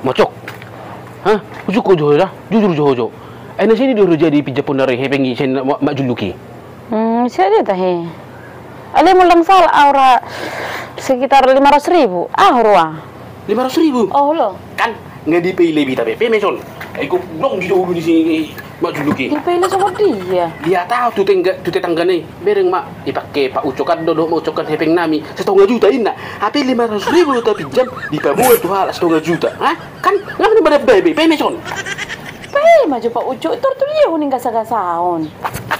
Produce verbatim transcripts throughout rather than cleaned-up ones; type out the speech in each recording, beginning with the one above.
Mocok. Hah? Ujuk ho jo da, jujur jo ho jo. Ai na sadia do ro jadi pinjam pon na ro hepeng i sian Mak Juluk i? Hmm, sadia tahe. Alai molo ndang salah au ra sekitar lima ratus ribu. Ah, roa. Lima ratus ribu? Oh, lo. Kan nga dipaila hita pe, pe ma ison. Ai godang di do ulu ni si Mak Juluk i. Dipaila songon dia? Dia tahu tu tengga, tu tetanggana i. Bereng ma, ipake Pak Ucok an do, do Mak Ucok an hepeng nami. Satonga juta inna. Hape lima ratus ribu do tapinjam, dipaboa tu halak satonga juta. Hah? Kan nga na badan babe, pe ma ison. Pe ma jo Pak Ucok, tor tu dia huning gasa-gasaon.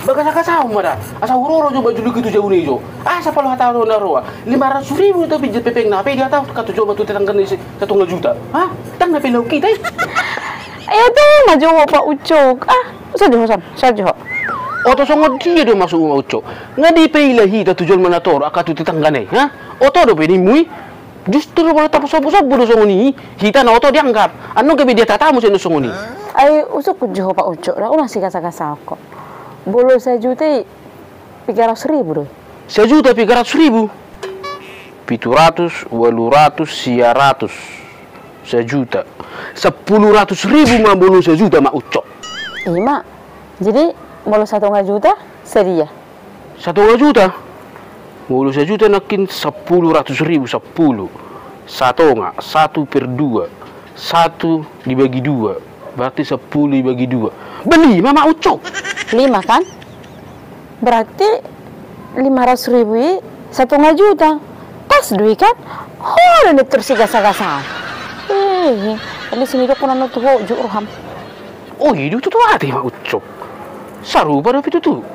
Bagasa-gasaon ma da. Asa huroro jo Mak Juluk i tu jabu na i jo. Asa palo hata ro na roa. Lima ratus ribu do tapinjam hepengna, hape dia tahu katu jo ma tu tetanggana i satonga juta. Hah? Ndang na pelauk hita i. Ai tu ma jo ho Pak Ucok. Ah, sadia ho son, sadia ho. Oto songon dia do maksudmu Mak Ucok? Nga dipaila hita tu jolma na torop angka tu tetanggana i, hah? Oto dope nimmu i? Justru molo tapasombu-sombu do songon i, hita na oto dianggap. Annon gabe dia tatamu sian na songon i. Ai usukkun jo ho Pak Ucok da, unang sigasa-gasaon ho. Molo sajuta i piga ratus ribu do i. Sajuta piga ratus ribu? Pitu ratus, ualu ratus, sia ratus. Sajuta. Sampulu ratus ribu ma molo sajuta Mak Ucok. Ima. Jadi molo satonga juta sadia? Satonga juta? Molo sajuta nangkin sampulu ratus ribu, sampulu. Satonga, satu per dua. Satu dibagi dua. Berarti sampulu dibagi dua. Ba lima Mak Ucok. Lima kan? Berarti lima ratus ribu i satonga juta. Pas do i kan? Ho do na tor sigasa-gasaon. Eh, alai sini do kona na tu ho jo roham. Oh, i do tutu ate Mak Ucok. Sarupa dope tutu.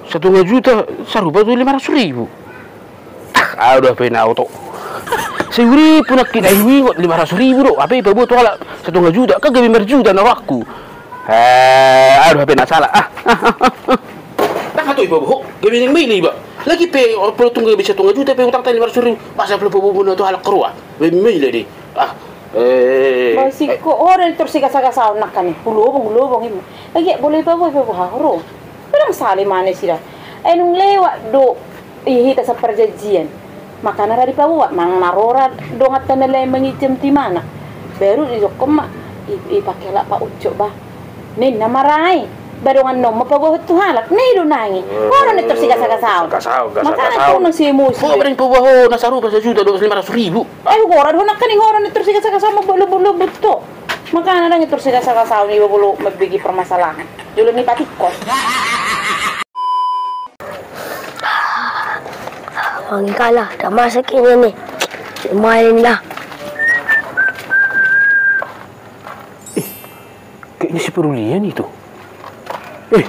Satonga juta, sarupa tu lima ratus ribu. Ah, au do hape na oto. Sauripku nangkin ai huingot lima ratus ribu do, hape ipaboa tu halak satonga juta, kan gabe marjuta na rohangku. Eh, au do hape na sala. Ah, ah, ah, ah. Ndang hatoi ipaboa ho, gabe naeng maila iba. Lagi pe, oh, pala tung gabe satonga juta pe utangta lima ratus ribu, masa pala paboa tu halak roa. Gabe maila do i. Ah, eh. Ba singko, eh, ho do na tor sigasa-gasaon nangkin i. Hulobong, hulobong ima. Lagi molo ipaboa, ipaboa ho ro. Ndang sala i manang sira. Ai nunga lewat do i hita sian parjanjian. Makana ra dipaboa, manang na ro ra donganta na lain manginjam tu ibana. Baru didokkon ma, i, ipake halak Pak Ucok ba. Ninna ma ra i. Ba dongan na on ma paboahon tu halak. Ninna do nang i. Ho do na tor sigasa-gasaon. Gasa-gasaon, gasa-gasaon. Makana tu na si emosi. Ho bereng paboa ho na sarupa sajuta do lima ratus ribu. Ai hugora do ho nangkin i, ho do na tor sigasa-gasaon mambuat lobut-lobut ho. Makana ndang i tor sigasa-gasaon iba molo mambege permasalahan. Jolo ni patikkos. Wangi kala, dah masak ini nih. Lumayan lah. Eh, kayaknya si Parulian itu. Eh,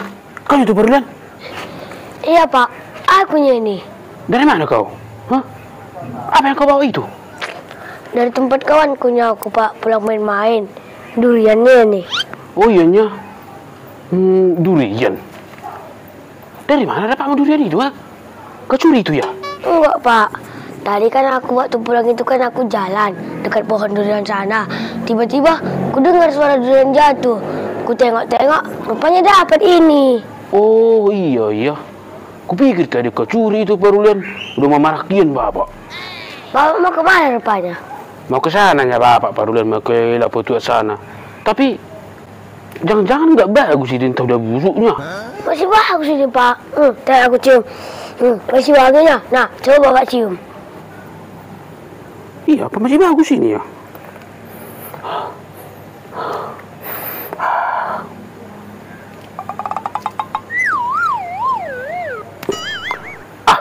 kau itu Parulian? Iya, Pak. Aku ini. Dari mana kau? Hah? Apa yang kau bawa itu? Dari tempat kawanku ini aku, Pak, pulang main-main. Duriannya ini. Oh, iyanya. Hmm, durian. Dari mana dapatmu durian itu, ha? Kau curi itu, ya? Enggak, Pak. Tadi kan aku waktu pulang itu kan aku jalan dekat pohon durian sana. Tiba-tiba ku dengar suara durian jatuh. Ku tengok-tengok, rupanya dapat ini. Oh, iya, iya. Kupikir tadi kau curi itu, Parulian. Udah mamarakian, Bapak. Bapak mau kemana rupanya? Mau ke sananya, Bapak, Parulian, mau ke Lapo Tuat sana. Tapi, jangan-jangan nggak bagus ini, entah udah busuknya. Masih bagus ini, Pak. Hmm, ntar aku cium. Hmm, masih wanginya. Nah, coba Bapak cium. Iya, apa masih bagus ini ya? Ah,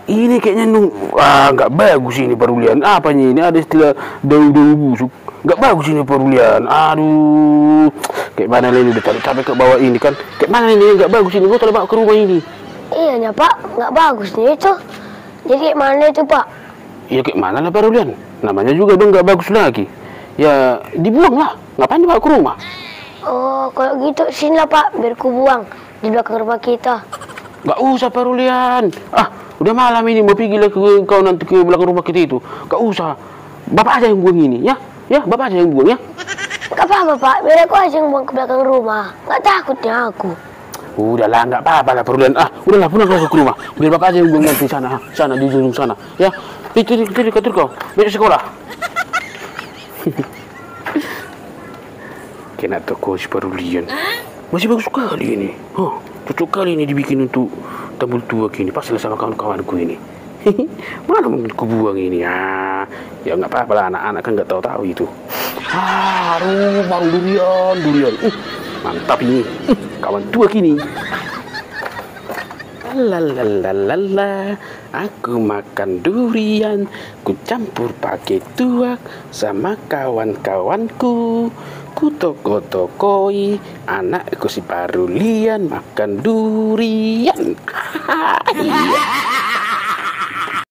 ini kayaknya nung, ah, nggak bagus ini, Parulian. Apanya ini? Ada istilah daun-daun busuk. Nggak bagus ini, Parulian. Aduh, kayak mana lagi, udah capek-capek ke bawah ini kan. Kayak mana ini? Nggak bagus ini. Gua telah bawa ke rumah ini. Iyanya, Pak, nggak bagus nih itu. Jadi kayak mana itu, Pak? Ya kayak mana lah, Parulian. Namanya juga udah nggak bagus lagi. Ya, dibuang lah. Ngapain dibawa ke rumah? Oh, kalau gitu sini lah, Pak, biar ku buang di belakang rumah kita. Nggak usah, Parulian. Ah, udah malam ini, mau pergi lah ke, kau nanti ke belakang rumah kita itu. Nggak usah. Bapak aja yang buang ini, ya. Ya, Bapak aja yang buang, ya. Nggak apa-apa, Pak. Biar aku aja yang buang ke belakang rumah. Nggak takut nih aku. Udahlah, nggak apa-apa lah, Parulian. Ah, udahlah, pulang kau ke rumah. Biar Bapak aja yang buang nanti sana, sana di ujung sana, ya. Itu, itu, itu, itu kau. Besok sekolah. Kena toko si Parulian. Masih bagus sekali ini. Huh, cocok kali ini dibikin untuk tambul tuak ini. Pas lah sama kawan-kawanku ini. Mana mungkin kubuang ini? Ah, ya nggak apa-apa lah, anak-anak kan nggak tahu-tahu itu. Ah, aduh, baru durian, durian. Uh, mantap ini. Uh, kawan tuak ini. Lalalala, aku makan durian, ku campur pakai tuak sama kawan-kawanku. Ku toko-tokoi anakku si Parulian makan durian. Iya.